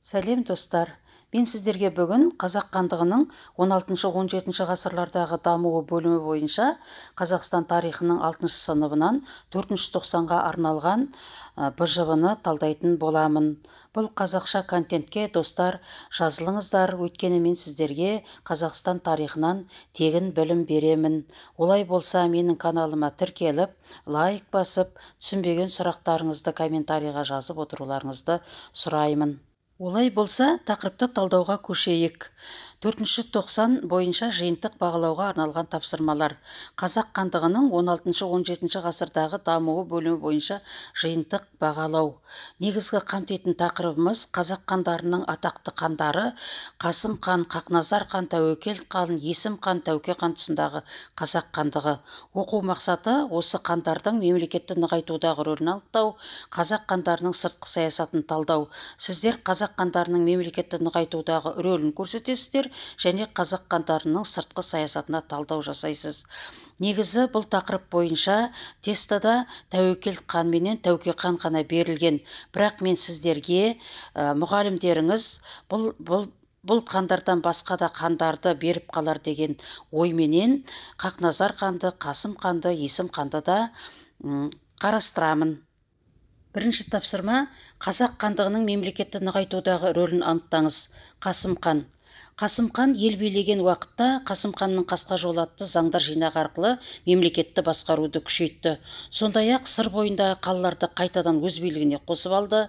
Сәлем, достар! Мен сіздерге бүгін Қазақ хандығының 16-17 ғасырлардағы дамуы бөлімі бойынша Қазақстан тарихының 6 сыныбынан 4 тоқсанға арналған БЖВ-ны талдайтын боламын. Бұл қазақша контентке, достар, жазылыңыздар, өйткені мен сіздерге Қазақстан тарихынан тегін білім беремін. Олай болса, менің каналыма тіркеліп, лайк басып, түсінбеген сұрақтарыңызды комментарийға жазып отыруларыңызды сұраймын. Олай болса, тақырыптық талдауға көшейік. Төртінші тоқсан бойынша жиынтық бағалауға арналған тапсырмалар. Қазақ хандығының 16-17 ғасырдағы дамуы бөлімі бойынша жиынтық бағалау. Негізгі қамтитын тақырыбымыз: қазақ хандарының атақты хандары Қасым хан, Хақназар хан, Тәуекел хан, Есім хан, Тәуке хан тұсындағы қазақ хандығы. Оқу мақсаты: осы хандардың мемлекетті нығайтудағы рөлін анықтау, қазақ хандарының сыртқы саясатын талдау. Сіздер қазақ хандарының мемлекетті нығайтудағы рөлін көрсетесіздер және қазақ хандарының сыртқы саясатына талдау жасайсыз. Негізі бұл тақырып бойынша тестада Тәуекел хан менен Тәуке хан ғана берілген, бірақ мен сіздерге мұғалімдеріңіз бұл хандардан басқа да хандарды беріп қалар деген ойменен Хақназар ханды, Қасым ханды, Есім ханды да қарастырамын. Бірінші тапсырма: Қазақ хандығының мемлекетті нығайтудағы рөлін анықтаңыз. Қасым хан. Қасым хан ел билеген уақытта Қасым ханның «Қасқа жол» атты заңдар жинағы арқылы мемлекетті басқаруды күшейтті. Сондай-ақ Сыр бойындағы қалаларды қайтадан өз билігіне қосып алды.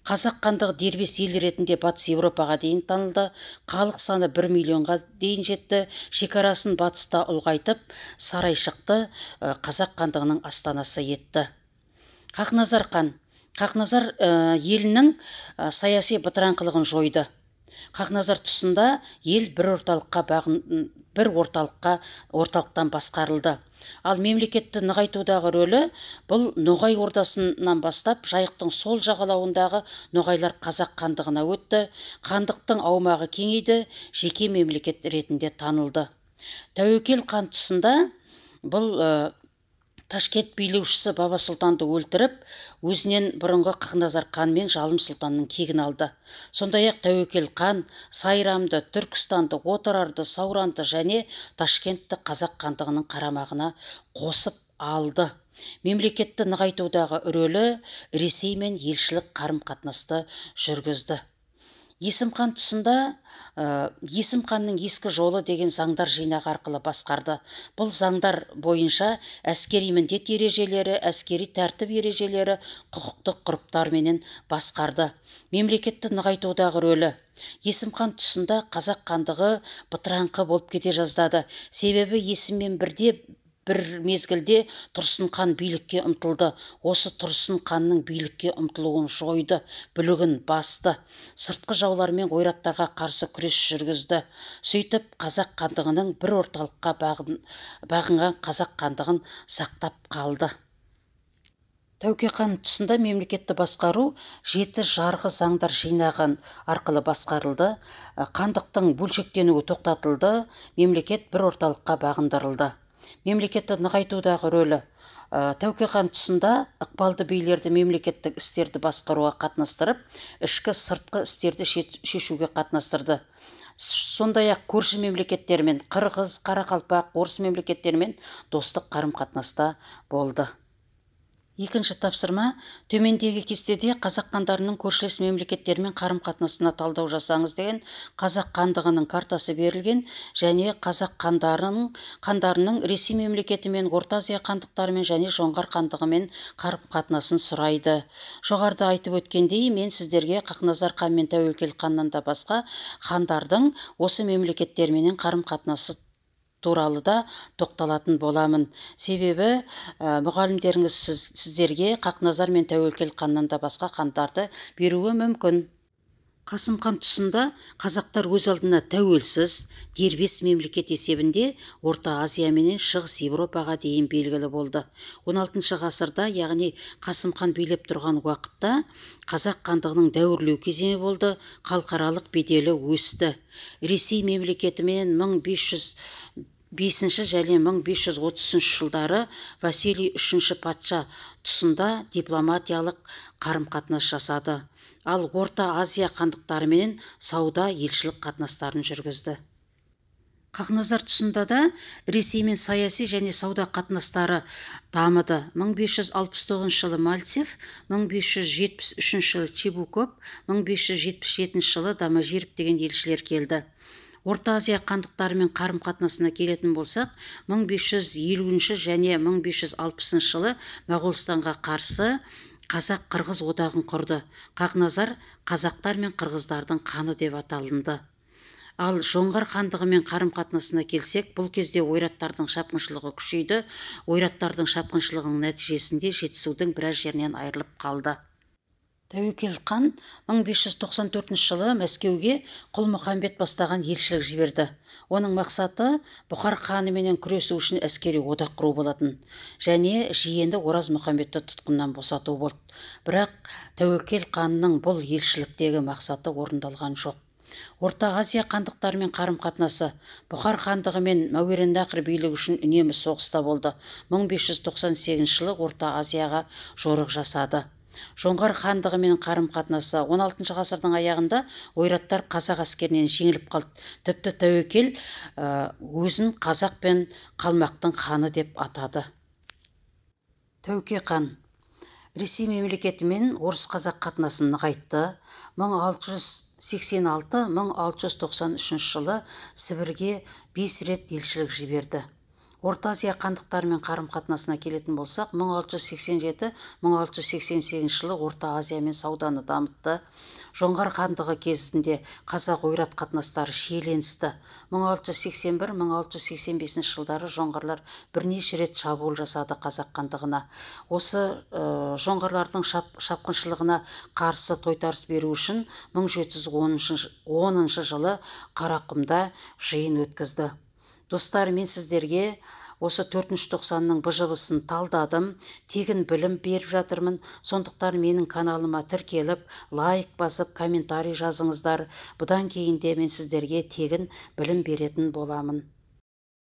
Қазақ хандығы дербес ел ретінде Батыс Еуропаға дейін танылды. Халық саны 1 миллионға дейін жетті. Шекарасын батыста ұлғайтып, Сарайшықты қазақ хандығының астанасы етті. Хақназар хан. Хақназар елінің саяси бытыраңқылығын жойды. Хақназар тұсында ел бір орталықтан басқарылды. Ал мемлекетті нығайтудағы рөлі: бұл Ноғай Ордасынан бастап Жайықтың сол жағалауындағы ноғайлар қазақ хандығына өтті. Хандықтың аумағы кеңейді, жеке мемлекет ретінде танылды. Тәуекел хан тұсында бұл Ташкент билеушісі Баба Сұлтанды өлтіріп, өзінен бұрынғы Хақназар хан мен Жалым сұлтанның кегін алды. Сондай-ақ Тәуекел хан Сайрамды, Түркістанды, Отырарды, Сауранды және Ташкентті қазақ хандығының қарамағына қосып алды. Мемлекетті нығайтудағы рөлі: Ресеймен елшілік қарым-қатынасты жүргізді. Есім хан тұсында Есім ханның «Ескі жолы» деген заңдар жинағы арқылы басқарды. Бұл заңдар бойынша әскери міндет ережелері, әскери тәртіп ережелері, құқықтық ғұрыптарменен басқарды. Мемлекетті нығайтудағы рөлі: Есім хан тұсында қазақ хандығы бытыраңқы болып кете жаздады. Себебі Есіммен бірде бір мезгілде Тұрсын хан билікке ұмтылды. Осы Тұрсын ханның билікке ұмтылуын жойды, бүлігін басты. Сыртқы жаулар мен ойраттарға қарсы күрес жүргізді. Сөйтіп, қазақ хандығының бір орталыққа бағынған қазақ хандығын сақтап қалды. Тәуке хан тұсында мемлекетті басқару жеті жарғы заңдар жинағы арқылы басқарылды. Хандықтың бөлшектенуі тоқтатылды, мемлекет бір орталыққа бағындырылды. Мемлекетті нығайтудағы рөлі: Тәуке хан тұсында ықпалды билерді мемлекеттік істерді басқаруға қатынастырып, ішкі, сыртқы істерді шешуге қатынастырды. Сондай ақ көрші мемлекеттермен, қырғыз, қарақалпақ, орыс мемлекеттерімен достық қарым қатынаста болды. Екінші тапсырма: төмендегі кестеде қазақ хандарының көршілес мемлекеттермен қарым-қатынасына талдау жасаңыз деген. Қазақ хандығының картасы берілген және қазақ хандарының Ресей мемлекетімен, Орта Азия хандықтарымен және Жоңғар хандығымен қарым-қатынасын сұрайды. Жоғарыда айтып өткендей, мен сіздерге Хақназар хан мен Тәуекел ханнан да басқа хандардың осы мемлекеттерменен қарым-қатынасы туралы да тоқталатын боламын. Себебі мұғалімдеріңіз сіздерге Хақназар мен Тәуекел ханнан да басқа хандарды беруі мүмкін. Қасым хан тұсында қазақтар өз алдына тәуелсіз, дербес мемлекет есебінде Орта Азия менен Шығыс Еуропаға дейін белгілі болды. 16 ғасырда, яғни Қасым хан билеп тұрған уақытта, қазақ хандығының дәуірлеу кезеңі болды, халықаралық беделі өсті. Ресей мемлекетімен 1505 және 1533 жылдары Василий Үшінші патша тұсында дипломатиялық қарым-қатынас жасады. Ал Орта Азия хандықтарымен сауда елшілік қатынастарын жүргізді. Хақназар тұсында да Ресеймен саяси және сауда қатынастары дамыды. 1569 жылы Мальцев, 1573 жылы Чебуков, 1577 жылы Доможиров деген елшілер келді. Орта Азия хандықтарымен қарым-қатынасына келетін болсақ, 1550 және 1560 жылы Моғолстанға қарсы қазақ-қырғыз одағын құрды. Хақназар қазақтар мен қырғыздардың ханы деп аталынды. Ал Жоңғар хандығымен қарым-қатынасына келсек, бұл кезде ойраттардың шапқыншылығы күшейді. Ойраттардың шапқыншылығының нәтижесінде Жетісудың біраз жерінен айырылып қалды. Тәуекел хан 1594 жылы Мәскеуге Құлмұхамбет бастаған елшілік жіберді. Оның мақсаты Бұхар ханыменен күресу үшін әскери одақ құру болатын және жиенді Ораз Мұхамбетті тұтқыннан босату болды. Бірақ Тәуекел ханның бұл елшіліктегі мақсаты орындалған жоқ. Орта Азия хандықтарымен қарым-қатынасы. Бұхар хандығы мен Мәуереннахр билігі үшін үнемі соғыста болды. 1598 жылы Орта Азияға жорық жасады. Жоңғар хандығымен қарым-қатынасы. 16 ғасырдың аяғында ойраттар қазақ әскерінен жеңіліп қалды. Тіпті Тәуекел өзін қазақ пен қалмақтың ханы деп атады. Тәуке хан Ресей мемлекетімен орыс-қазақ қатынасын нығайтты. 1686-1693 жылы Сібірге 5 рет елшілік жіберді. Орта Азия хандықтарымен қарым-қатынасына келетін болсақ, 1687-1688 жылы Орта Азиямен сауданы дамытты. Жоңғар хандығы кезінде қазақ-ойрат қатынастары шиеленісті. 1681-1685 жылдары жоңғарлар бірнеше рет шабуыл жасады қазақ хандығына. Осы жоңғарлардың шапқыншылығына қарсы тойтарыс беру үшін 1710 жылы Қарақұмда жиын өткізді. Достар, мен сіздерге осы 4-ші тоқсанның БЖБ-сын талдадым, тегін білім беріп жатырмын. Сондықтан менің каналыма тіркеліп, лайк басып, комментарий жазыңыздар. Бұдан кейін де мен сіздерге тегін білім беретін боламын.